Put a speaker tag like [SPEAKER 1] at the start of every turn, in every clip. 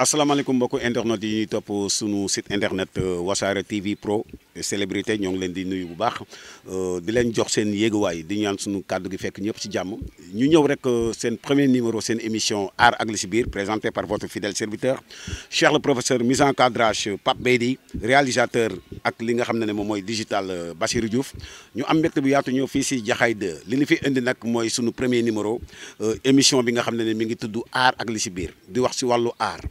[SPEAKER 1] asalaamaaleykum mbokku internet yi ñuy topp sunu site internet Wassare TV Pro célébrité ñoo ngi leen di nuyu bu baax di leen jox seen yéeguwaay di ñaan sunu kàddu gi fekk ñëpp ci jàmm ñu ñëw rek seen premier numéro seen émission art ak li si biir présenté par votre fidèle serviteur Cheikh le professeur mise en cadrage Pape Beydi réalisateur ak li nga xam ne moom mooy digital Bassirou Diouf ñu am mbégte bu yaatu ñëw fii si Jaxaay 2 li ñu fi indi nag mooy sunu premier numéro émission bi nga xam ne mi ngi tudd art ak li si biir di wax si wàllu art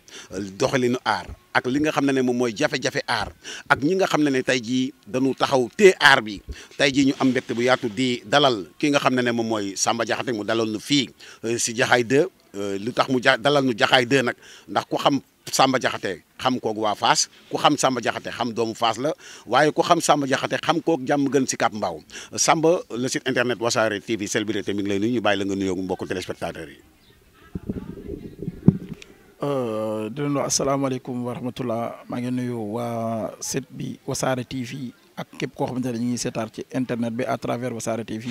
[SPEAKER 1] doxalinu aar ak li nga xam ne moom mooy jafe-jafe aar ak ñi nga xam ne tey jii dañu taxaw te aar bi tey jii ñu am mbégte bu yaatu di dalal ki nga xam ne moom mooy Samba Diakhaté mu dalal nu fii si Jaxaay 2 lu tax mu dalal nu Jaxaay 2 nag ndax ku xam Samba Diakhaté xam koog waa Fass ku xam Samba Diakhaté xam doomu Fass la waaye ku xam Samba Diakhaté xam koog jàmm gën si Cap Mbao Samba le site internet Wassare TV célébrité mi ngi lay nuyu ñu bàyyi la nga nuyoo mbokku téléspectateurs yi.
[SPEAKER 2] di leen wax asalaamaaleykum wa rahmatullah maa ngi nuyu waa site bi Wassare TV ak képp koo xamante ne ñu ngi seetaan ci internet bi à travers Wassare TV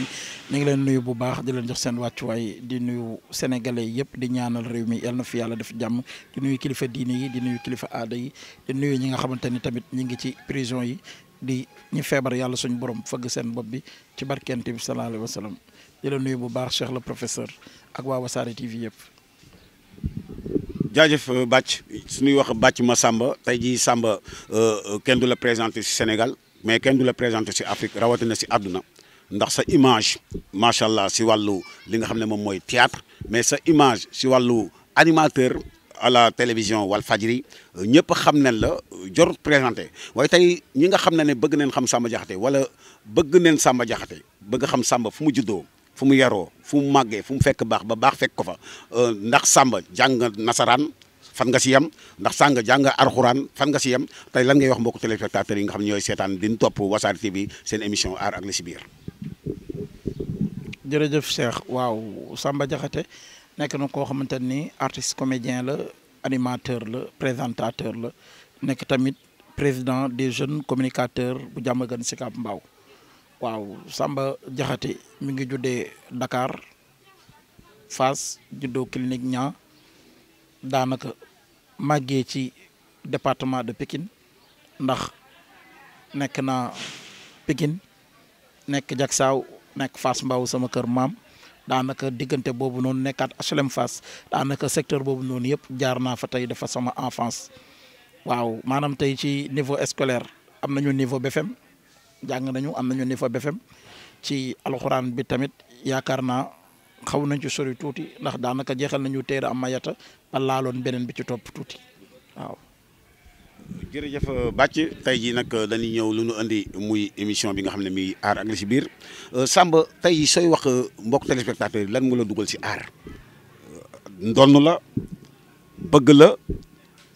[SPEAKER 2] ñu ngi leen nuyu bu baax di leen jox seen wàccuwaay di nuyu sénégalais yëpp di ñaanal réew mi yal na fi yàlla def jàmm di nuyu kilifa diine yi di nuyu kilifa aada yi di nuyu ñi nga xamante ni tamit ñi ngi ci prison yi di ñu feebar yàlla suñu borom fëgg seen bopp bi ci barkent bi sallallahu alayhi wa sallam di leen nuyu bu baax Cheikh le professeur ak waa Wassare TV yëpp.
[SPEAKER 1] jaajëf Bàcc suñuy wax Bàcc ma Samba tey jii Samba kenn du la présenté si Sénégal mais kenn du la présenté si Afrique rawatina si àdduna ndax sa image macha allah si wàllu li nga xam ne moom mooy théâtre mais sa image si wàllu animateur à la télévision Walfadjri ñëpp xam nañ la jorut présenté waaye tey ñi nga xam ne bëgg neen xam Samba Diakhaté wala bëgg neen Samba Diakhaté bëgg xam Samba fu mu juddoo fu mu yaroo fu mu màggee fu mu fekk baax ba baax fekk ko fa ndax Samba jàng nasaraan fan nga si yem ndax Samba jàng arxuraan fan nga si yem tey lan ngay wax mbokku téléspectateurs yi nga xam ne ñooy seetaan di topp Wassare TV seen émission art ak li si biir.
[SPEAKER 2] jërëjëf Cheikh waaw Samba Diakhaté nekk na koo xamante ni artiste comédien la animateur la présentateur la nekk tamit président des jeunes communicateurs bu Diamaguène Sicap Mbao. waaw Samba Diakhaté mi ngi juddee Dakar Fass juddoo clinique Niang daanaka màggee ci département de Pikine ndax nekk na Pikine nekk Jaksaaw nekk Fass Mbao sama kër maam daanaka diggante boobu noonu nekkaat HLM Fass daanaka secteur boobu noonu yëpp jaar naa fa tey dafa sama enfance waaw maanaam tey ci niveau scolaire am nañu niveau BFM jàng nañu am nañu niveau BFM ci alxuraan bi tamit yaakaar naa xaw nañ ci sori tuuti ndax daanaka jeexal nañu téere am mayata ba laaloon beneen bi ci topp tuuti waaw.
[SPEAKER 1] jërëjëf Bàcc tey jii nag dañuy ñëw lu ñu andi muy émission bi nga xam ne muy art ak li si biir Samba tey sooy wax mbokk téléspectateur yi lan mu la dugal si art ndonn la bëgg la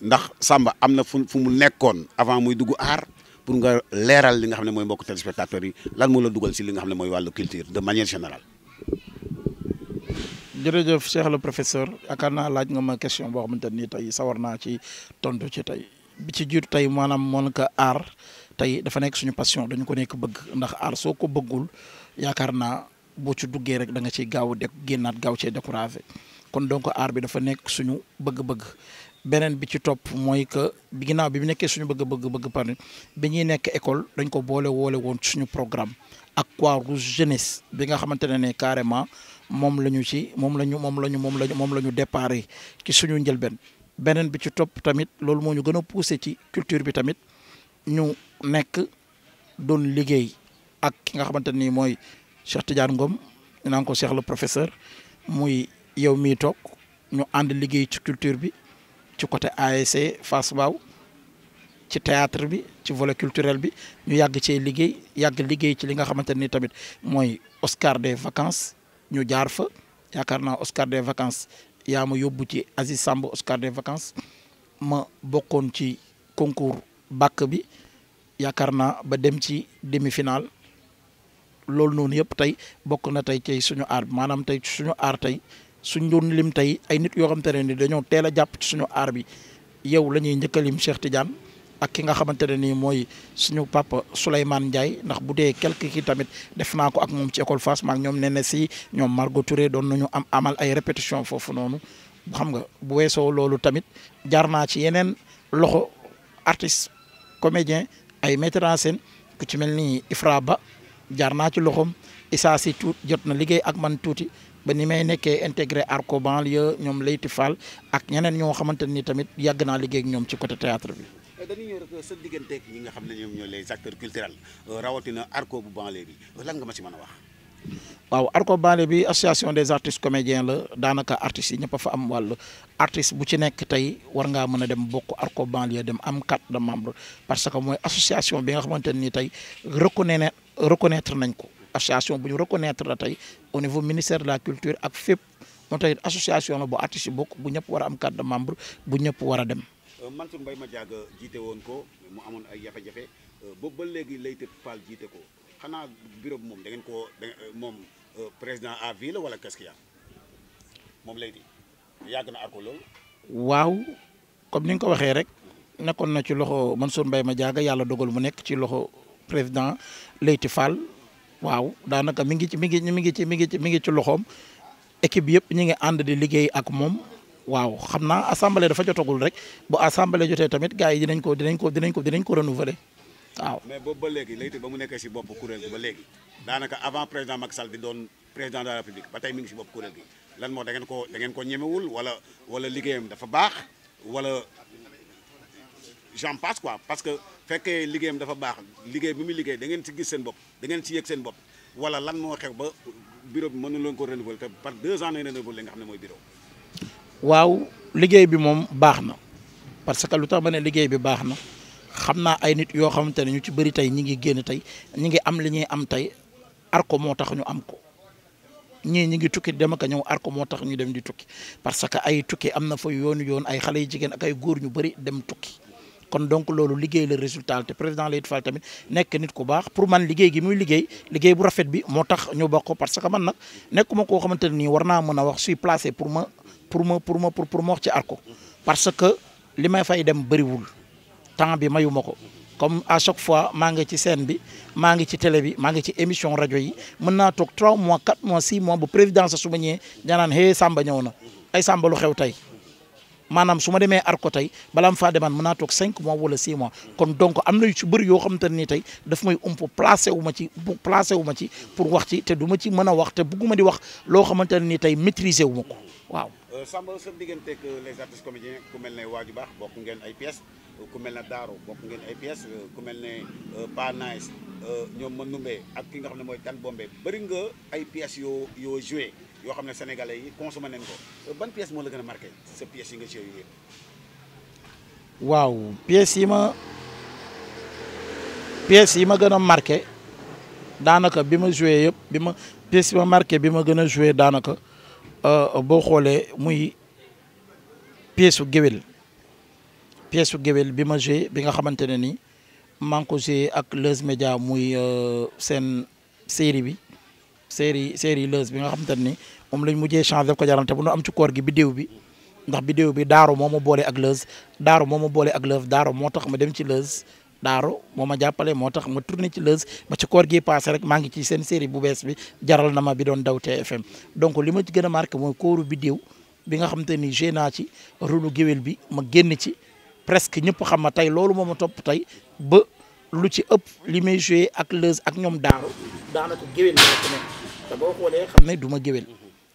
[SPEAKER 1] ndax Samba am na fu mu nekkoon avant muy dugg art. pour nga leeral li nga xam ne mooy mbokk téléspectateurs yi lan moo la dugal si li nga xam ne mooy wàllu culture de manière générale.
[SPEAKER 2] jërëjëf Cheikh le professeur yaakaar naa laaj nga ma question boo xamante ni tey sawar naa ci tontu ci tey bi ci jiitu tey maanaam moo ko aar tey dafa nekk suñu passion dañu ko nekk bëgg ndax aar soo ko bëggul yaakaar naa boo ci duggee rek da nga ciy gaaw a génnaat gaaw cee découragé kon donc aar bi dafa nekk suñu bëgg-bëgg. beneen bi ci topp mooy que bi ginnaaw bi mu nekkee suñu bëgg par bi ñuy nekk école dañ ko woole woon suñu programme ak Croix-Rouge jeunesse bi nga xamante ne carrément moom la ñu déparé ci suñu njëlbeen beneen bi ci topp tamit loolu moo ñu gën a poussé ci culture bi tamit ñu nekk doon liggéey ak ki nga xamante ni mooy Cheikh Tidiane Ngom ñu naan ko Cheikh le professeur muy yow mii toog ñu ànd liggéey ci culture bi. ci côté ASC Fass Mbao ci théâtre bi ci volet culturel bi ñu yàgg cee liggéey ci li nga xamante ni tamit mooy Oscar des vacances ñu jaar fa yaakaar naa Oscar des vacances yaa ma yóbbu ci Aziz Samb Oscar des vacances ma bokkoon ci concours bàkk bi yaakaar naa ba dem ci demi-finale loolu noonu yëpp tey bokk na tey ci suñu aar bi maanaam tey suñu aar tey suñ doon lim tey ay nit yoo xamante ne ni dañoo teel a jàpp ci suñu aar bi yow la ñuy njëkk a lim Cheikh Tidiane ak ki nga xamante ne nii mooy suñu papa Souleymane Ndiaye ndax bu dee quelque ki tamit def naa ko ak moom ci école Fass maak ñoom ne si ñoom Margot Touré doon nañu amal ay répétition foofu noonu xam nga bu weesoo loolu tamit jaar naa ci yeneen loxo artiste comédien ay metteur en scène ku ci mel ni Ifra Ba jaar naa ci loxoom Issa si tuut jot na liggéey ak man tuuti ba ni may nekkee intégré Arco banlieue ñoom Leyti Fall ak ñeneen ñoo xamante ni tamit yàgg naa liggéey ak ñoom ci côté théâtre bi.
[SPEAKER 1] dañuy ñëw rek sa digganteeg ñi nga xam ne ñoom ñoo les acteurs culturels rawatina Arco bu banlieue bi lan nga ma ci mën a wax.
[SPEAKER 2] waaw Arco banlieue bi association des artistes comédiens la daanaka artistes yi ñëpp a fa am wàll artiste bu ci nekk tey war ngaa mën a dem bokk Arco banlieue dem am carte de membre parce que mooy association bi nga xamante ni tey reconnaître nañ ko association bu ñu reconnaître la tey au niveau ministère de la culture ak fépp moo tax association la bu artistes yi bokk bu ñëpp war a am carte de membre bu ñëpp war a dem.
[SPEAKER 1] Mansour Mbaye Madiaga jiite woon ko mu amoon ay jafe-jafe boobu ba léegi Leyti Fall jiite ko xanaa bureau bi moom da ngeen ko moom président à vie la wala qu'est-ce qu'il y a moom Leyti yàgg na Arco loolu.
[SPEAKER 2] waaw comme ni nga ko waxee rek nekkoon na ci loxo Mansour Mbaye Madiaga yàlla dogal mu nekk ci loxo président Leyti Fall waaw daanaka mi ngi ci loxoom équipe yëpp ñi ngi ànd di liggéey ak moom. waaw xam naa assemblée dafa jotagul rek bu assemblée jotee tamit gars yi dinañ ko renouveler waaw.
[SPEAKER 1] mais boobu ba léegi Leyti ba mu nekkee si bopp kuréel gi ba léegi daanaka avant président Macky Sall di doon président de la République ba tey mi ngi si bopp kuréel gi lan moo da ngeen ko ñemewul wala liggéeyam dafa baax wala j'en passe quoi parce que fekkee liggéeyam dafa baax liggéey bi muy liggéey da ngeen si gis seen bopp da ngeen si yëg seen bopp wala lan moo xew ba bureau bi mënu leen ko renouveler te par 2 ans nañ renouveler li nga xam ne mooy bureau.
[SPEAKER 2] waaw liggéey bi moom baax na parce que lu tax ma ne liggéey bi baax na xam naa ay nit yoo xamante ne ñu ci bëri tey ñi ngi génn tey ñi ngi am li ñuy am tey Arco moo tax ñu am ko ñii ñi ngi tukki dem ak ñëw Arco moo tax ñu dem di tukki parce que ay tukki am na fa yoon ay xale yu jigéen ak ay góor ñu bëri dem tukki kon donc loolu liggéey la résultat te président Leyti Fall tamit nekk nit ku baax pour man liggéey gi muy liggéey bu rafet bi moo tax ñu bokk ko parce que man nag nekkuma koo xamante ne nii war naa mën a wax suis placé pour ma wax ci Arco parce que li may fay dem bëriwul temps bi mayu ma ko comme à chaque fois maa ngi ci scène bi maa ngi ci télé bi maa ngi ci émission rajo yi mën naa toog 3 mois 4 mois 6 mois bu président sa su ma ñëwee danaan hey Samba ñëw na ay Samba lu xew tey maanaam su ma demee Arco tey balaa ma faa demaan mën naa toog 5 mois wala 6 mois kon donc am na yu ci bëri yoo xamante ne nii tey daf may placé wu ma ci pour wax ci te du ma ci mën a wax te bugguma di wax loo xamante ne nii tey maîtriser wu ma ko waaw.
[SPEAKER 1] Samba sa digganteeg les artistes comédiens ku mel ne Waaju Baax bokk ngeen ay pièces ku mel ne Daaro bokk ngeen ay pièces ku mel ne Pa Nice ñoom Manoumbe ak ki nga xam ne mooy Dan Bombe bëri nga ay pièces yoo joué yoo xam ne sénégalais yi consommé nañ ko ban pièce moo la gën a marqué sa pièces yi nga joué yëpp.
[SPEAKER 2] waaw pièces yi ma gën a marqué daanaka bi ma joué yëpp pièces yi ma marqué bi ma gën a joué daanaka. boo xoolee muy pièce su géwél bi ma joué bi nga xamante ne ni maa ngi ko joué ak Leuz Média muy seen série Leuz bi nga xamante ne ni moom lañ mujjee changé ko jaral te bu ñu am ci koor gi bidéew bi ndax bidéew bi Daaro moo ma boole ak Leuz Daaro moo tax ma dem ci Leuz Daaro moo ma jàppale moo tax ma tourné ci Leuz ba ci koor gi passé rek maa ngi ci seen série bu bees bi jaral na ma bi doon daw TFM donc li ma ci gën a marqué mooy kóoru bidéew bi nga xamante ni joué naa ci rôle géwél bi ma génn ci presque ñëpp xam ma tey loolu moo ma topp tey ba lu ci ëpp li may joué ak Leuz ak ñoom Daaro daanaka géwél la ko nekk te boo xoolee xam ne du ma géwél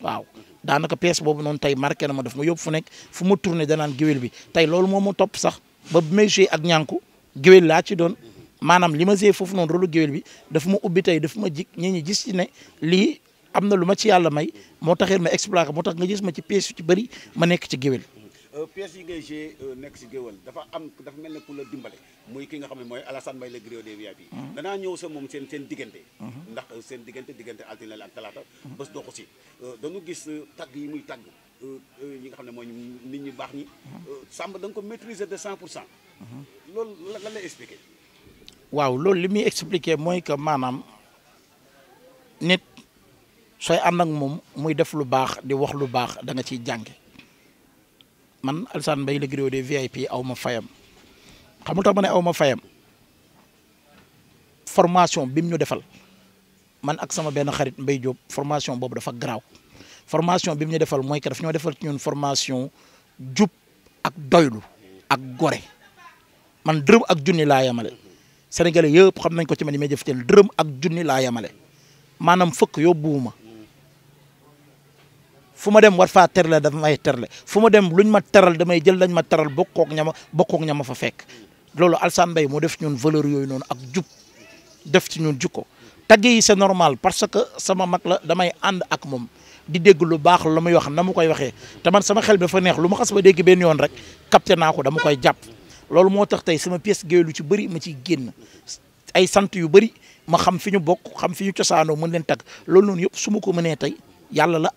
[SPEAKER 2] waaw daanaka pièce boobu noonu tey marqué na ma daf ma yóbbu fu nekk fu ma tourné danaan géwél bi tey loolu moo ma topp sax ba bi may joué ak ñànku géwél laa ci doon maanaam li ma see foofu noonu rôle géwél bi dafa ma ubbi tey dafa ma jik ñi gis ci ne lii am na lu ma ci yàlla may moo taxit ma exploité moo tax nga gis ma ci pièce yu ci bëri ma nekk ci géwél.
[SPEAKER 1] pièce yi ngay joué nekk si géwél dafa mel ne ku la dimbale muy ki nga xam ne mooy Alassane Mbaye le griot des VIP. danaa ñëw sa moom seen diggante. ndax seen diggante altine la ak talaata. bés doxu si dañu gis tagg yi muy tagg ñi nga xam ne mooy nit ñi baax ñi. Samba da nga ko maîtriser de 100%. loolu lan lay expliqué.
[SPEAKER 2] waaw loolu li muy expliqué mooy que maanaam nit sooy ànd ak moom muy def lu baax di wax lu baax da nga ciy jànge man Alassane Mbaye le griot des VIP aw ma fayam xamul tax ma ne aw ma fayam formation bi mu ñu defal man ak sama benn xarit Mbaye Diop formation boobu dafa garaaw formation bi mu ñu defal mooy que daf ñoo defal ci ñun formation jub ak doylu ak gore man dërëm ak junni laa yemale sénégalais yëpp xam nañ ko ci man yi may jëfandikoo dërëm ak junni laa yemale maanaam fëkk yóbbuwuma fu ma dem war faa terle dafa may terle fu ma dem luñ ma teral damay jël lañ ma teral bokkook ñama fa fekk loolu Alassane Mbaye moo def ci ñun valeur yooyu noonu ak jub def ci ñun jukko tagg yi c'est normal parce que sama mag la damay ànd ak moom di dégg lu baax la muy wax na mu koy waxee te man sama xel bi dafa neex lu ma xas ba dégg benn yoon rek capté naa ko dama koy jàpp loolu moo tax tey sama pièce géey lu ci bëri ma ciy génn ay sant yu bëri ma xam fi ñu bokk xam fi ñu cosaanoo mën leen tagg loolu noonu yëpp su ma ko mënee tey yàlla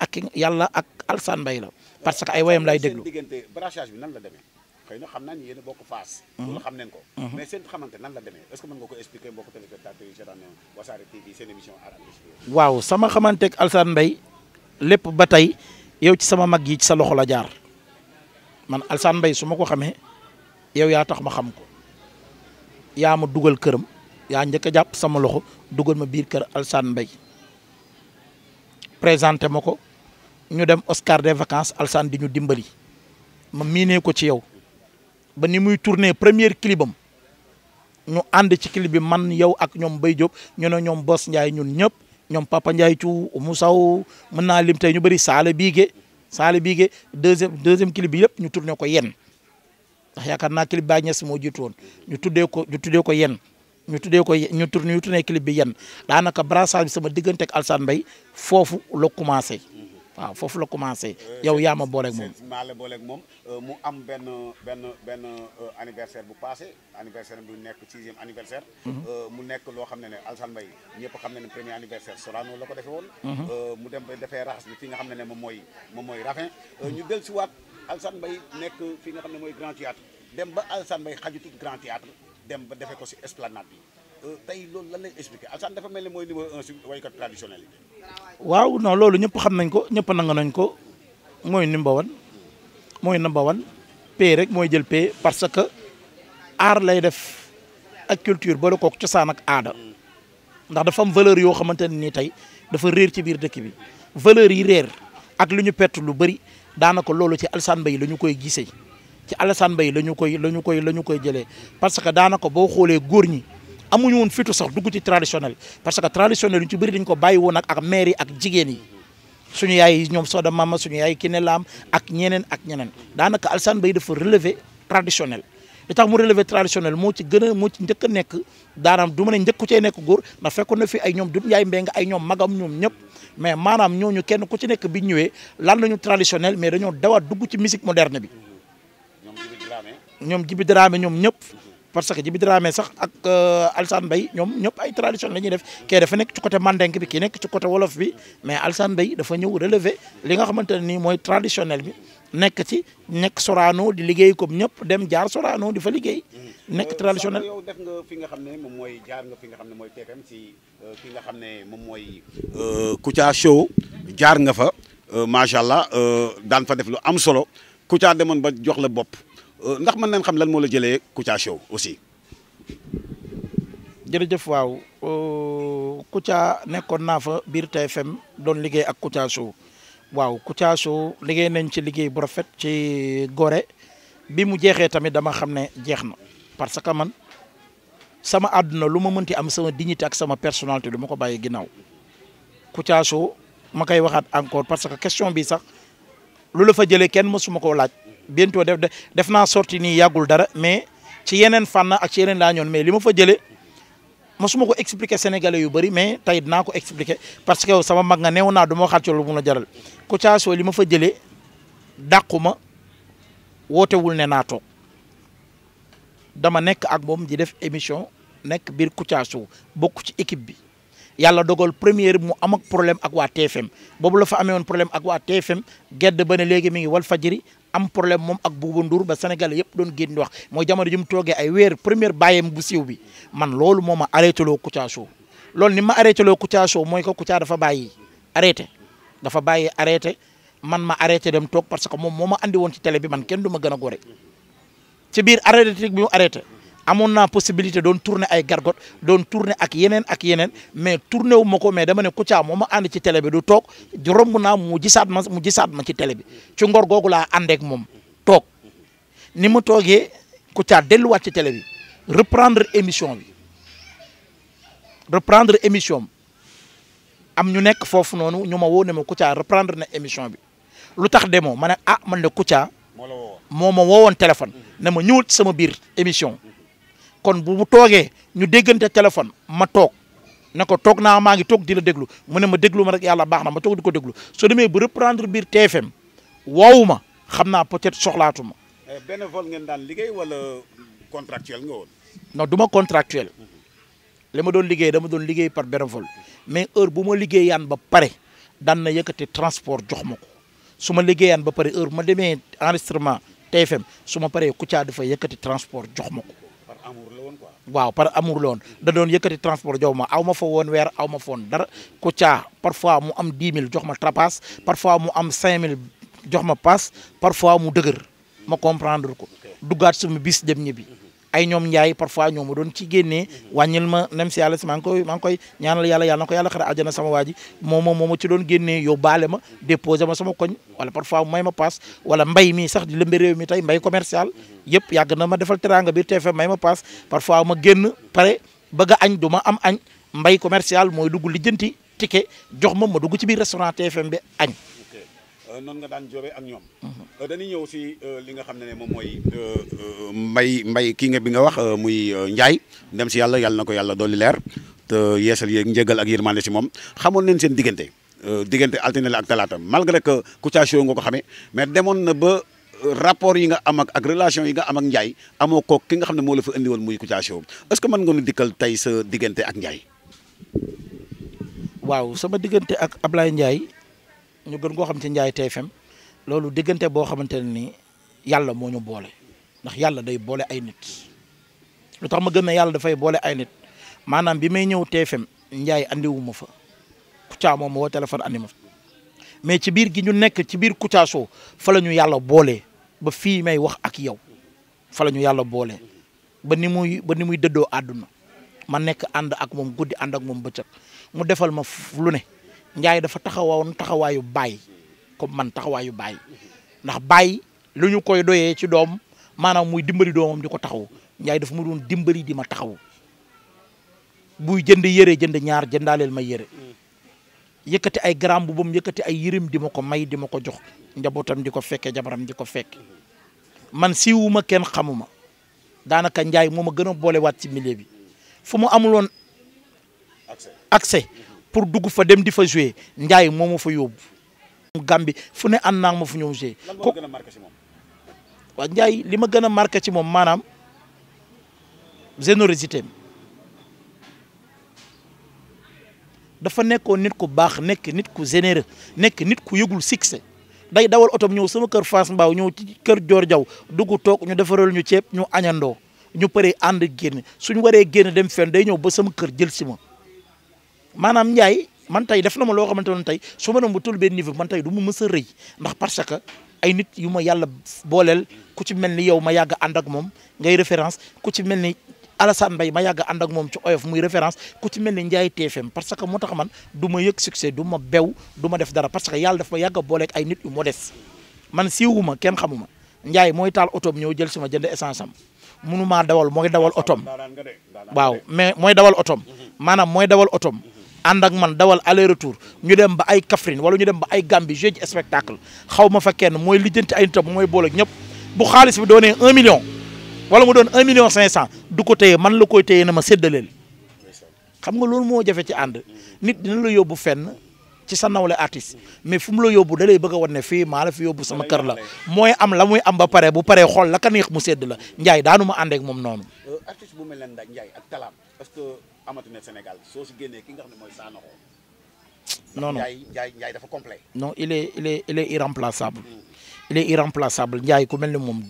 [SPEAKER 2] ak Alassane Mbaye la parce que ay wayam lay déglu.
[SPEAKER 1] diggante brassage bi nan la demee xëy na xam naa ni yéen a bokk Fass. loolu xam nañ ko. mais seen xamante nan la demee est-ce que mën nga ko expliquer mbokku téléspectateurs yi seetaan Wassare TV seen émission Art and Culture.
[SPEAKER 2] waaw sama xamanteeg Alassane Mbaye lépp ba tey yow ci sama mag yi ci sa loxo la jaar man Alassane Mbaye su ma ko xamee yow yaa tax ma xam ko yaa ma dugal këram yaa njëkk a jàpp sama loxo dugal ma biir kër Alassane Mbaye présenté ma ko ñu dem Oscar des vacances Alassane di ñu dimbali ma miinee ko ci yow ba ni muy tourné premier clipam ñu ànd ci clip bi man yow ak ñoom Mbaye Diop ñu ne ñoom Boss Ndiaye ñun ñëpp ñoom Papa Ndiaye ci Moussaw mën naa lim tey ñu bëri Saale Bigué deuxième clip bi yëpp ñu tourné ko yen ndax yaakaar naa clip Baye Niass moo jiitu woon ñu tuddee ko yen ñu tourné clip bi yen daanaka brassage bi sama diggante ak Alassane Mbaye foofu la commencé waaw foofu la commencé yow yaa ma booleeg moom.
[SPEAKER 1] maa la booleeg moom mu am benn anniversaire bu passé anniversaire bu nekk 6e anniversaire. mu nekk loo xam ne Alassane Mbaye ñëpp xam ne ne premier anniversaire Sorano la ko defee woon. mu dem ba defee raxas bi fi nga xam ne moom mooy Rafin. ñu del si waat Alassane Mbaye nekk fi nga xam ne mooy Grand Théâtre dem ba Alassane Mbaye xajutut Grand Théâtre dem ba defee ko si Esplanade bi tey loolu lan lay expliqué Alassane dafa mel ni mooy numéro 1 si waykat traditionnel yi.
[SPEAKER 2] waaw non loolu ñëpp xam nañ ko ñëpp nangu nañ ko mooy number one pay rek mooy jël pay parce que art lay def ak culture boole kook cosaan ak aada ndax dafa am valeur yoo xamante ne nii tey dafa réer ci biir dëkk bi valeur yi réer ak lu ñu perte lu bëri daanaka loolu ci Alassane Mbaye la ñu koy gisee ci Alassane Mbaye la ñu koy jëlee parce que daanaka boo xoolee góor ñi amuñu woon fitu sax dugg ci traditionnel parce que traditionnel yu ci bëri dañ ko bàyyi woon ak maire yi ak jigéen yi suñu yaay ñoom Soda Mama suñu yaay Kiné Lam ak ñeneen daanaka Alassane Mbaye dafa relever traditionnel li tax mu relever traditionnel moo ci njëkk a nekk daanaam du ma ne njëkku cee nekk góor ndax fekkoon na fi ay ñoom Doudou Ndiaye Mbengue ay ñoom magam ñoom ñëpp mais maanaam ñooñu kenn ku ci nekk bi ñëwee lan lañu traditionnel mais dañoo dawaat dugg ci musique moderne bi ñoom Djiby Dramé ñoom ñëpp parce que Djiby Dramé sax ak Alassane Mbaye ñoom ñëpp ay traditionnel la ñuy def kii dafa nekk ci côté mandingue bi kii nekk ci côté wolof bi mais Alassane Mbaye dafa ñëw relever li nga xamante ne nii mooy traditionnel bi nekk Sorano di liggéey comme ñëpp dem jaar Sorano di fa liggéey nekk traditionnel.
[SPEAKER 1] yow def nga fi nga xam ne moom mooy jaar nga fi nga xam ne mooy TFM si fi nga xam ne moom mooy Kouthia Show jaar nga fa macha allah daan fa def lu am solo Kouthia demoon ba jox la bopp. ndax mën nañ xam lan moo la jëlee Kouthia Show aussi.
[SPEAKER 2] jërëjëf waaw Kouthia nekkoon naa fa biir TFM doon liggéey ak Kouthia Show waaw Kouthia Show liggéey nañ ci liggéey bu rafet ci Gorée bi mu jeexee tamit dama xam ne jeex na parce que man sama àdduna lu ma mënti am sama dignité ak sama personnalité du ma ko bàyyi ginnaaw Kouthia Show ma koy waxaat encore parce que question bi sax lu la fa jëlee kenn mësuma koo laaj. bientôt def naa sorti nii yàggul dara mais ci yeneen fànn ak ci yeneen laa ñoon mais li ma fa jëlee mosuma ko expliquer sénégalais yu bëri mais tey dinaa ko expliquer parce que sama mag nga neew naa du ma waxaat ci lu mun a jaral Kouthia Show li ma fa jëlee dàquma wootewul ne naa toog dama nekk ak moom di def émission nekk biir Kouthia Show bokk ci équipe bi yàlla dogal première mu am ak problème ak waa TFM boobu la fa amee woon problème ak waa TFM gedd ba ne léegi mi ngi Walfadjri am problème moom ak Bouba Ndour ba Sénégal yëpp doon génn di wax mooy jamono ji mu toogee ay weer première bàyyam bu siiw bi man loolu moo ma arrêté loo Kouthia Show loolu ni ma arrêté loo Kouthia Show mooy que Kouthia dafa bàyyi arrêté man ma arrêté dem toog parce que moom moo ma andi woon ci télé bi man kenn du ma gën a gore ci biir arrêté bi mu arrêté amoon naa possibilité doon tourner ay gargot doon tourner ak yeneen mais tourner wu ma ko mais dama ne Kouthia moo ma ànd ci télé bi du toog romb naa mu gisaat ma ci télé bi ci ngor googu laa àndeek moom toog ni ma toogee Kouthia delluwaat ci télé bi reprendre émission am ñu nekk foofu noonu ñu ma woo ne ma Kouthia reprendre na émission bi lu tax demoo ma ne man de Kouthia moo ma woowoon téléphone ne ma ñëwul ci sama biir émission kon bu mu toogee ñu déggante téléphone ma toog ne ko toog naa maa ngi toog di la déglu mu ne ma déglu ma rek yàlla baax na ma toog di ko déglu soo demee bu reprendre biir TFM woowu ma xam naa peut-être soxlaatu ma.
[SPEAKER 1] bénévole ngeen daan liggéey wala contractuel nga woon.
[SPEAKER 2] non du ma contractuel li ma doon liggéey dama doon liggéey par bénévole mais heure bu ma liggéeyaan ba pare daan na yëkkati transport jox ma ko su ma liggéeyaan ba pare heure bu ma demee enregistrement TFM su ma paree Kouthia dafa yëkkati transport jox ma ko. waaw par amour la woon da doon yëkkati transport jox ma aw ma fa woon weer aw ma fa woon dara Kouthia parfois mu am 10 000 jox ma trapasse parfois mu am 5 000 jox ma passe parfois mu dëgër ma comprendre ko duggaat sama bis dem ñibbi ay ñoom Ndiaye parfois ñoom ma doon ci génnee wàññil ma nem si yàlla si maa ngi koy ñaanal yàlla na ko yàlla xare àjjana sama waa ji moo ma ci doon génnee yóbbaale ma déposé ma sama koñ wala parfois may ma passe wala mbay mi sax di lëmbe réew mi tey mbay commercial yëpp yàgg na ma defal teranga biir TFM may ma passe parfois ma génn pare bëgg a añ du ma am añ mbay commercial mooy dugg lijjanti ticket jox ma dugg ci biir restaurant TFM bi añ.
[SPEAKER 1] noonu nga daan joobee ak ñoom. dañuy ñëw si li nga xam ne moom mooy mbay kii nga bi nga wax muy Ndiaye dem si yàlla na ko yàlla dolli leer te yeesal yeeg njëgal ak yërmande si moom xamoon nañ seen diggante altine la ak talaata malgré que Kouthia Show nga ko xamee mais demoon na ba rapport yi nga am ak relation yi nga am ak Ndiaye amoo ko ki nga xam ne moo la fa indi woon muy Kouthia Show est-ce que mën nga nu dikkal tey sa diggante ak Ndiaye.
[SPEAKER 2] waaw sama diggante ak Ablaye Ndiaye. ñu gën koo xam ci Ndiaye TFM loolu diggante boo xamante ne ni yàlla moo ñu boole ndax yàlla day boole ay nit lu tax ma gën a yàlla dafay boole ay nit maanaam bi may ñëw TFM Ndiaye andiwu ma fa Kouthia moom ma woo téléphone andi ma fa mais ci biir gi ñu nekk ci biir Kouthia Show fa la ñu yàlla boolee ba fii may wax ak yow fa la ñu yàlla boolee ba ni muy dëddoo àdduna ma nekk ànd ak moom guddi ànd ak moom bëccëg mu defal ma lu ne. Ndiaye dafa taxawoon taxawaayu baay comme man taxawaayu baay ndax baay lu ñu koy doyee ci doom maanaam muy dimbali doomam di ko taxaw Ndiaye dafa mu doon dimbali di ma taxaw buy jënd yëre jënd ñaar jëndaaleel ma yëre yëkkati ay gram bu bam yëkkati ay yërëm di ma ko may di ma ko jox njabootam di ko fekke jabaram di ko fekke man siiwuma kenn xamuma daanaka Ndiaye moo ma gën a boolewaat ci milieu bi fu mu amuloon accès pour dugg fa dem di fa jouer Ndiaye moo ma fa yóbbu. Gambie fu ne ànd naa ma fu ñëw jouer.
[SPEAKER 1] lan moo gën a marqué ci moom.
[SPEAKER 2] waaw Ndiaye li ma gën a marqué ci moom maanaam générosité dafa nekkoon nit ku baax nekk nit ku généreux nekk nit ku yëgul succès day dawal otom ñëw sama kër Fass Mbao ñëw ci kër Dior Diaw dugg toog ñu defaral ñu ceeb ñu añandoo ñu paree ànd génn suñu waree génn dem fenn day ñëw ba sama kër jël si ma. maanaam Ndiaye man tey def na ma loo xamante ne tey su ma doon ba tul benn niveau man tey du ma mës a rëy ndax parce que ay nit yu ma yàlla booleel ku ci mel ni yow ma yàgg ànd ak moom ngay référence ku ci mel ni Alassane Mbaye ma yàgg ànd ak moom ci oyof muy référence ku ci mel ni Ndiaye TFM parce que moo tax man du ma yëg succès du ma bew du ma def dara parce que yàlla daf ma yàgg a booleeg ay nit yu modeste man siiwuma kenn xamuma Ndiaye mooy taal otoom ñëw jël sama jënd essence am mënumaa dawal mooy dawal otoom waaw mais mooy dawal otoom maanaam mooy dawal otoom ànd ak man dawal aller retour ñu dem ba ay Kaffrine wala ñu dem ba ay Gambie jeu spectacle xaw ma fa kenn mooy lijjanti ay nitam mooy boole ñëpp bu xaalis bi doonee 1 million wala mu doon 1 million 500 du ko téye man la koy téye na ma séddaleel xam nga loolu moo jafe ci ànd nit dina la yóbbu fenn ci sa nawle artiste mais fu mu la yóbbu da lay bëgg a wan ne fii maa la fi yóbbu sama kër la mooy am la muy am ba pare bu paree xool la ka neex mu sédd la Ndiaye daanu ma ànd ak moom noonu.
[SPEAKER 1] artiste bu mel ne Ndiaye ak talaam parce que amatu na Sénégal soo si génnee ki nga xam ne mooy Sanokho.
[SPEAKER 2] non non
[SPEAKER 1] Ndiaye dafa complet.
[SPEAKER 2] non il est irremplaçable. il est irremplaçable Ndiaye ku mel ni moom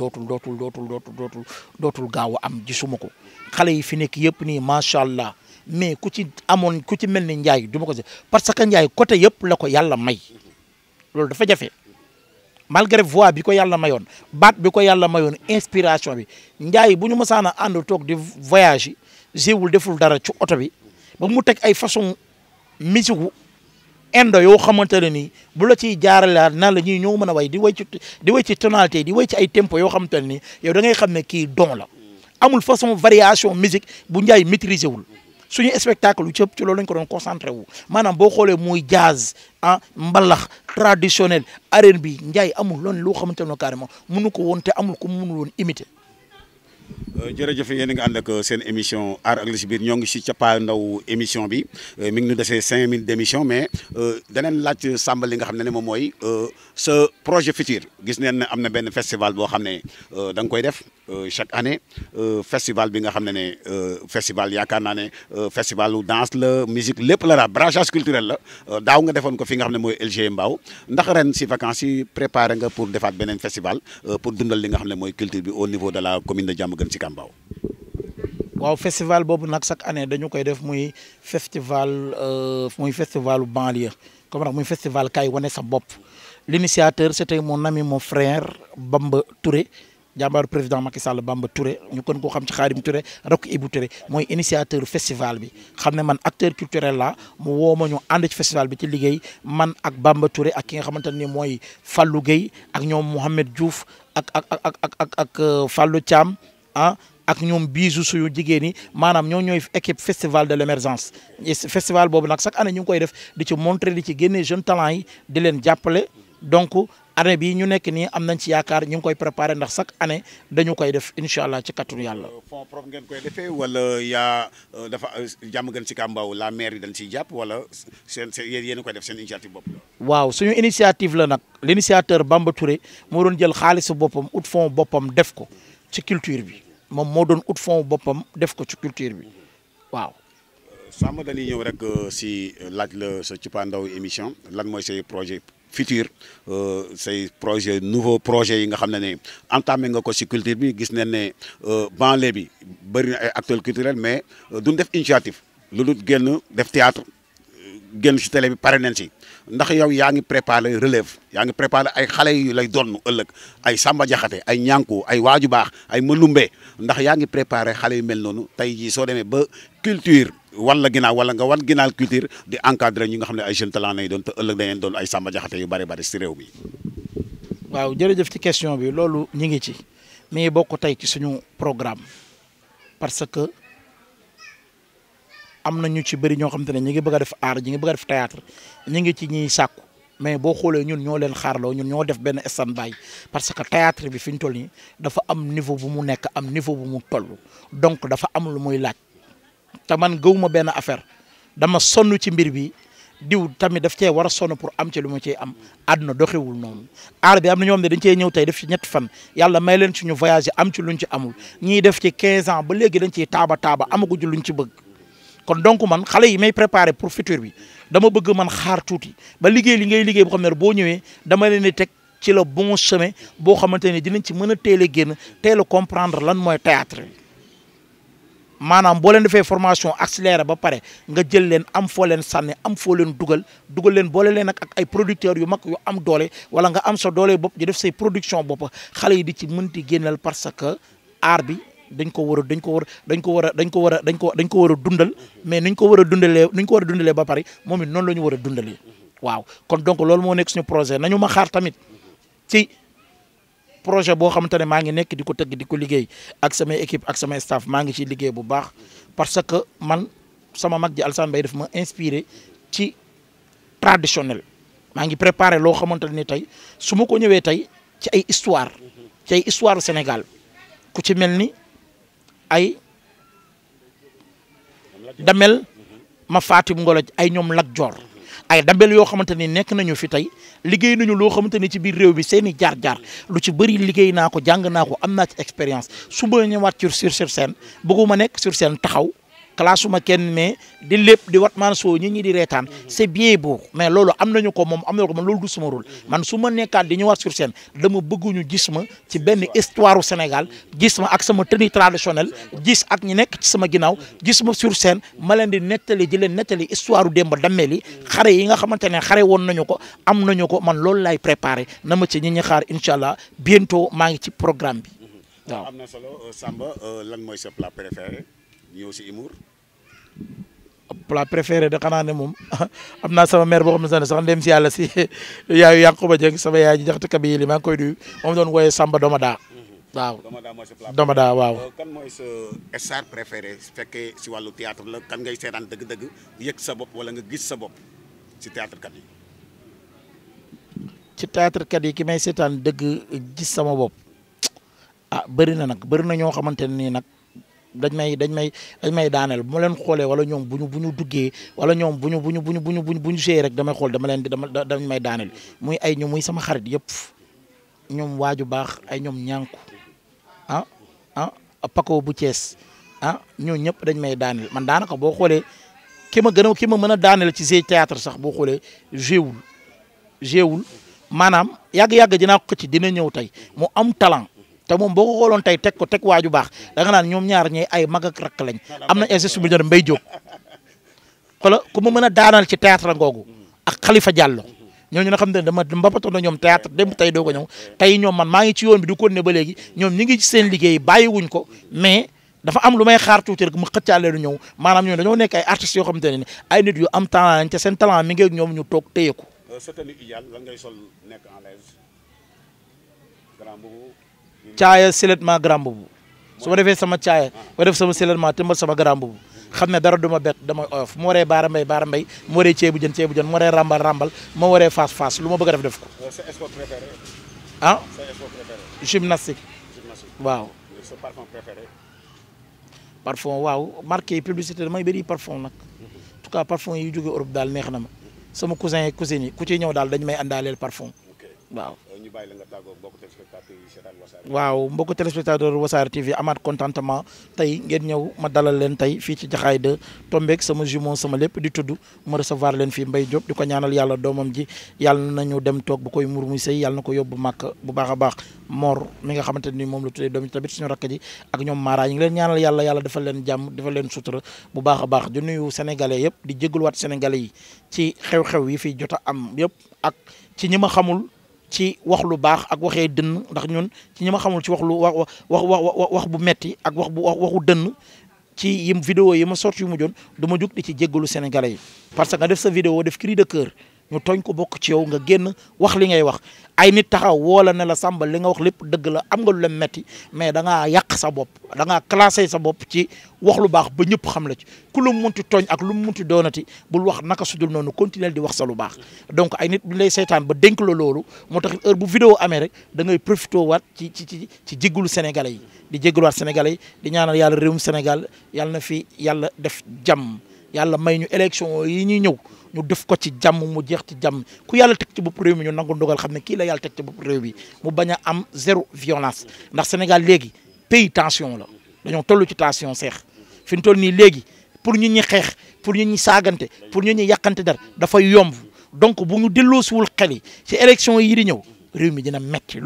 [SPEAKER 2] dootul gaaw a am gisuma ko xale yi fi nekk yëpp nii macha allah mais ku ci mel ni Ndiaye du ma ko si parce que Ndiaye côté yëpp la ko yàlla may loolu dafa jafe malgré voix bi ko yàlla mayoon baat bi ko yàlla mayoon inspiration bi Ndiaye bu ñu mësaan a ànd toog di voyage yi géwul deful dara ci oto bi ba mu teg ay façon musique indo yoo xamante ne nii bu la ciy jaarale nan la ñuy ñëw mën a way di way ci tonalité di way ci ay tempo yoo xamante ne nii yow da ngay xam ne kii don la amul façon variation musique bu Ndiaye maîtriser wul suñu spectacle yu cëpp ci loolu lañ ko doon concentré wu maanaam boo xoolee muy jazz mbalax traditionnel R&B Ndiaye amul loolu loo xamante ne carrément mënu ko woon te amul ku mënul woon imiter.
[SPEAKER 1] jërëjëf yéen a ngi ànd ak seen émission Art ak li si biir ñoo ngi si cappaandaw émission bi mi ngi ñu desee 5 minutes d'émission mais daneen laaj Samba li nga xam ne moom mooy sa projet futur gis neen ne am na benn festival boo xam ne da nga koy def chaque année festival bi nga xam ne festival yaakaar naa ne festivalu danse la musique lépp la daal brassage culturel la daaw nga defoon ko fi nga xam ne mooy LG Mbao ndax ren si vacances yi préparé nga pour defaat beneen festival pour dundal li nga xam ne mooy culture bi au niveau de la commune de Diamaguène Sicap Mbao.
[SPEAKER 2] waaw festival boobu nag chaque année dañu koy def muy festivalu banlieue comme nag muy festival kay wane sa bopp l'initiateur c'était mon ami mon frère Bamba Touré jàmbaaru président Macky Sall Bamba Touré ñu kon koo xam ci Khadim Touré rakk Ibou Touré mooy initiateur festival bi xam ne man acteur culturel la mu woo ma ñu ànd ci festival bi ci liggéey man ak Bamba Touré ak ki nga xamante ni mooy Fallou Gueye ak ñoom Mouhamed Diouf ak Fallou Thiam ak ñoom bisu suñu jigéen ñi maanaam ñooy équipe festival de l'émergence festival boobu nag chaque année ñu ngi koy def di ci montrer di ci génne jeunes talents yi di leen jàppale donc année bii ñu nekk nii am nañ ci yaakaar ñu ngi koy préparer ndax chaque année dañu koy def incha allah ci kattanu yàlla.
[SPEAKER 1] fonds propre ngeen koy defee wala yaa dafa Diamaguène Sicap Mbao la maire yi dañ ciy jàpp wala seen yéen a koy def seen initiative bopp la.
[SPEAKER 2] waaw suñu initiative la nag l'initiateur Bamba Touré moo doon jël xaalisu boppam ut fonds boppam def ko ci culture bi. moom moo doon ut fond boppam def ko ci culture bi waaw.
[SPEAKER 1] Samba dañuy ñëw rek si laaj la sa cëppaandaw émission lan mooy say projet futur say projet nouveau projet yi nga xam ne entamé nga ko si culture bi gis nañ ne banlieue bi bëri na ay acteurs culturels mais duñ def initiative lu dul génn def théâtre génn si télé bi pare nañ si ndax yow yaa ngi préparé relève yaa ngi préparé ay xale yu lay doon ëllëg ay Samba Diakhaté ay ñànku ay waaju baax ay Malumbe ndax yaa ngi préparé xale yu mel noonu tey jii soo demee ba culture wala ginnaaw wala nga wan ginnaaw culture di encadré ñi nga xam ne ay jeunes talent lay doon te ëllëg dañeen doon ay Samba Diakhaté yu bari bari si réew mi.
[SPEAKER 2] waaw jërëjëf ci question bi loolu ñu ngi ci mais bokk tey ci suñu programme parce que am na ñu ci bëri ñoo xam te ne ñu ngi bëgg a def art ñu ngi bëgg a def théâtre ñu ngi ci ñiy sàkku mais boo xoolee ñun ñoo leen xaarloo ñun ñoo def benn stand-by parce que théâtre bi fi ñu toll nii dafa am niveau bu mu nekk am niveau bu mu toll donc dafa am lu muy laaj te man gëwuma benn affaire dama sonn ci mbir bi diw tamit daf cee war a sonn pour am ci lu mu cee am àdduna doxewul noonu art bi am na ñoo xam ne dañ cee ñëw tey def ci ñetti fan yàlla may leen ci ñu voyager am ci luñ ci amul ñiy def ci 15 ans ba léegi dañ ciy taaba amaguñu luñ ci bëgg. kon donc man xale yi may préparer pour futur bi dama bëgg man xaar tuuti ba liggéey li ngay liggéey boo xam ne boo ñëwee dama leen di teg ci le bon chemin boo xamante ne dinañ ci mën a teel a génn teel a comprendre lan mooy théâtre bi maanaam boo leen defee formation accélérée ba pare nga jël leen am foo leen sànni am foo leen dugal leen boole leen ak ay producteurs yu mag yu am doole wala nga am sa doole bopp di def say production bopp xale yi di ci mënti génnal parce que art bi. dañ ko war a dundal mais nuñ ko war a dundalee ba pare moom it noonu la ñu war a dundalee waaw kon donc loolu moo nekk suñu projet nañu ma xaar tamit ci projet boo xamante ne maa ngi nekk di ko tëgg di ko liggéey ak samay équipe ak samay staff maa ngi ciy liggéey bu baax parce que man sama mag ji Alassane Mbaye daf ma inspiré ci traditionnel maa ngi préparé loo xamante ne tey su ma ko ñëwee tey ci ay histoire Sénégal ku ci mel ni ay Damel ma Fatim Ngoloj ay ñoom Lat Joor ay Damel yoo xamante ni nekk nañu fi tey liggéey nañu loo xamante ni ci biir réew bi seeni jaar-jaar lu ci bëri liggéey naa ko jàng naa ko am naa ci expérience su ma ñëwaat sur scène bëgguma nekk sur scène taxaw classuma kenn mais di lépp di wat man soo ñi di reetaan c'est bien beau mais loolu am nañu ko moom am nañu ko man loolu du sama rôle man su ma nekkaat di ñëwaat sur scène dama bëgguñu gis ma ci benn histoire u Sénégal gis ma ak sama tenue traditionnelle gis ak ñi nekk ci sama ginnaaw gis ma sur scène ma leen di nettali di leen nettali histoire u démb dammeel yi xare yi nga xamante ne xare woon nañu ko am nañu ko man loolu lay préparé na ma ci ñi ñi xaar incha allah bientôt maa ngi ci programme bi waaw.
[SPEAKER 1] am na solo Samba lan mooy sa plat préféré ñëw si humour.
[SPEAKER 2] plat préféré de xanaa ne moom am naa sama mère boo xam ne sax ndem si yàlla si yaayu Yankuba Dieng sama yaay ji jaxte kabi li maa ngi koy nuyu moom doon wooyee Samba Domada waaw. Domada waaw.
[SPEAKER 1] kan mooy sa star préféré su fekkee si wàllu théâtre la kan ngay seetaan dëgg-dëgg yëg sa bopp wala nga gis sa bopp si théâtre kat yi.
[SPEAKER 2] ci théâtre kat yi ki may seetaan dëgg gis sama bopp ah bëri na nag bëri na ñoo xamante ne nii nag. dañ may daaneel bu ma leen xoolee wala ñoom bu ñu duggee wala ñoom bu ñu séyee rek damay xool dañ may daaneel muy ay ñu muy sama xarit yëpp ñoom waaju baax ay ñoom ñànku Paco bu Thiès ñoo ñëpp dañ may daaneel man daanaka boo xoolee ki ma mën a daaneel ci jeu théâtre sax boo xoolee jéewul maanaam yàgg-yàgg dinaa ko ci dina ñëw tey mu am talent te moom boo ko xooloon tey teg waaju baax da nga naan ñoom ñaar ñi ay mag ak rakk lañ am na injustice bu ñu doon Mbaye Diop xoolal ku ma mën a daanal ci théâtre ngoogu ak Khalifa Diallo ñooñu nga xam ne dama mbapatoon na ñoom théâtre dem tey doo ko ñëw tey ñoom man maa ngi ci yoon bi du ko ne ba léegi ñoom ñi ngi ci seen liggéey bàyyiwuñ ko mais dafa am lu may xaar tuuti rek mu xëccaale lu ñëw maanaam ñoom dañoo nekk ay artistes yoo xamante ne ay nit yu am talent lañ te seen talent mi ngi ak ñoom ñu toog téye ko.
[SPEAKER 1] sa tenue idéal lan ngay sol nekk en l'aise grand boubou
[SPEAKER 2] caaya silettement grand boubou su ma defee sama caaya ba def sama silettement tëmbal sama grand boubou xam ne dara du ma bett damay oyof mu waree baara mbay mu waree ceebu jën mu waree rambal ma waree faas lu ma bëgg a def ko.
[SPEAKER 1] sa sport préféré.
[SPEAKER 2] sa
[SPEAKER 1] sport préféré.
[SPEAKER 2] gymnastique. waaw.
[SPEAKER 1] sa parfum préféré.
[SPEAKER 2] parfum waaw marqué publicité damay bëri parfum nag en tout cas parfum yi jógee Europe daal neex na ma sama cousin yi cousine yi ku ciy ñëw daal dañ may àndaaleel parfum waaw.
[SPEAKER 1] ñu bàyyi la nga tàggoo mbokku téléspectateur yi seetaan Wassare.
[SPEAKER 2] waaw mbokku téléspectateur Wassare TV amaat contentement tey ngeen ñëw ma dalal leen tey fii ci Jaxaay de tombeek sama jumeau sama lépp di tudd ma recevoir leen fii Mbaye Diop di ko ñaanal yàlla doomam ji yàlla nañu dem toog bu koy mur muy sëy yàlla na ko yóbbu màkk bu baax a baax Mor mi nga xamante ni moom la tuddee doom ji tamit suñu rakk ji ak ñoom Mara ñu ngi leen ñaanal yàlla defal leen jàmm defal leen sutura bu baax a baax di nuyu sénégalais yëpp di jégaluwaat sénégalais yi ci xew-xew yi fi jot a am yëpp ak ci ñi ma xamul ci wax lu baax ak waxee dënn ndax ñun ci ñi ma xamul ci wax lu wax bu metti ak waxu dënn ci yim vidéo yi ma sorti yu mu joon du ma jug di ci jéggalu sénégalais yi parce que nga def sa vidéo def cri de cœur ñu tooñ ko bokk ci yow nga génn wax li ngay wax ay nit taxaw woola ne la Samba li nga wax lépp dëgg la am nga lu leen metti mais da ngaa yàq sa bopp da ngaa classé sa bopp ci wax lu baax ba ñëpp xam la ci ku lu mu munti tooñ ak lu mu munti doonati bul wax naka sudul noonu continuer di wax sa lu baax donc ay nit bu lay seetaan ba dénk la loolu moo tax heure bu vidéo amee rek da ngay profité waat ci jéggalu sénégalais yi di jéggaluwaat sénégalais yi di ñaanal yàlla réewum Sénégal yàlla na fi yàlla def jàmm yàlla may ñu élection yi ñuy ñëw ñu def ko ci jàmm mu jeex ci jàmm ku yàlla teg ci bopp réew mi ñu nangu ndogal xam ne kii la yàlla teg ci bopp réew bi mu bañ a am zéro violence ndax Sénégal léegi pays tension la dañoo toll ci tension seex fi ñu toll nii léegi pour ñu ñi xeex pour ñu ñi saagante pour ñu ñi yàqante dara dafay yomb donc bu ñu delloosiwul xel yi ci élection yi di ñëw réew mi dina metti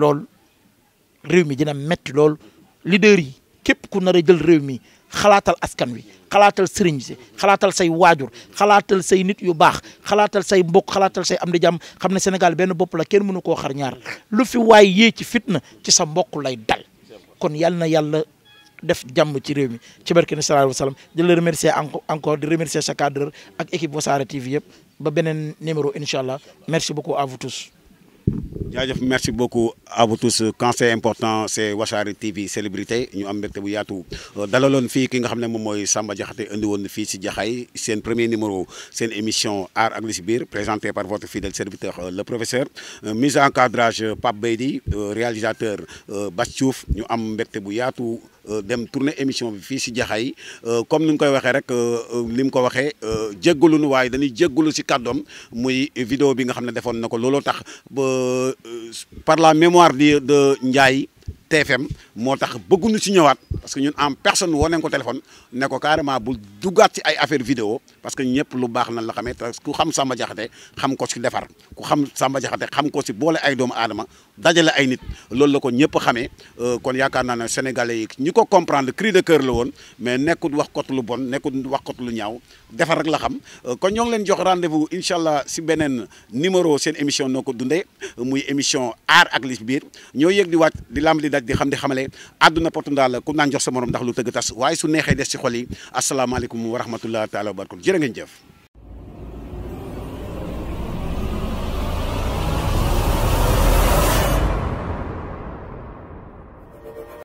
[SPEAKER 2] lool leader yi képp ku nar a jël réew mi xalaatal askan wi xalaatal sëriñ si xalaatal say waajur xalaatal say nit yu baax xalaatal say mbokk xalaatal say am di jàmm xam ne Sénégal benn bopp la kenn mënu koo xar ñaar lu fi waay yee ci fitna ci sa mbokk lay dal kon yàlla na yàlla def jàmm ci réew mi ci barke ni sallallahu alayhi wa sallam di la remercier encore di remercier sa cadreur ak équipe Wassare TV yëpp ba beneen numéro incha allah merci beaucoup à vous tous.
[SPEAKER 1] jaajëf merci beaucoup à vous tous quand c'est important c'est Wassare TV célébrité ñu am mbégte bu yaatu dalaloon fii ki nga xam ne moom mooy Samba Diakhaté indi woon fii si Jaxaay seen premier numéro seen émission art ak li si biir présenté par votre fidèle serviteur le professeur mise en cadrage Pape Beydi réalisateur Bass Diouf ñu am mbégte bu yaatu dem tourner émission bi fii si Jaxaay comme ni ñu koy waxee rek ni mu ko waxee jéggalu nu waaye dañuy jéggalu si kàddoom muy vidéo bi nga xam ne defoon na ko looloo tax ba par la mémoire de Ndiaye TFM moo tax bëgguñu ci ñëwaat parce que ñun en personne woo nañ ko téléphone ne ko carrément bul duggaat ci ay affaire vidéo parce que ñëpp lu baax nan la xamee te ku xam Samba Diakhaté xam ko ci defar ku xam Samba Diakhaté xam ko ci boole ay doomu aadama dajale ay nit loolu la ko ñëpp xamee kon yaakaar naa ne sénégalais yi ñi ko comprendre cri de cœur la woon mais nekkul wax kot lu bon nekkul wax kot lu ñaaw defar rek la xam kon ñoo ngi leen jox rendez-vous incha allah si beneen numéro seen émission noo ko dundee muy émission aar ak li biir ñoo yëg di wàcc di lamb di daj di xam di xamale àdduna potu ndaal ku naan jox sa morom ndax lu tëgg tas waaye su neexee des ci xol yi asalaamaaleykum wa rahmatullah taala wa barakatu jërë ngeen jëf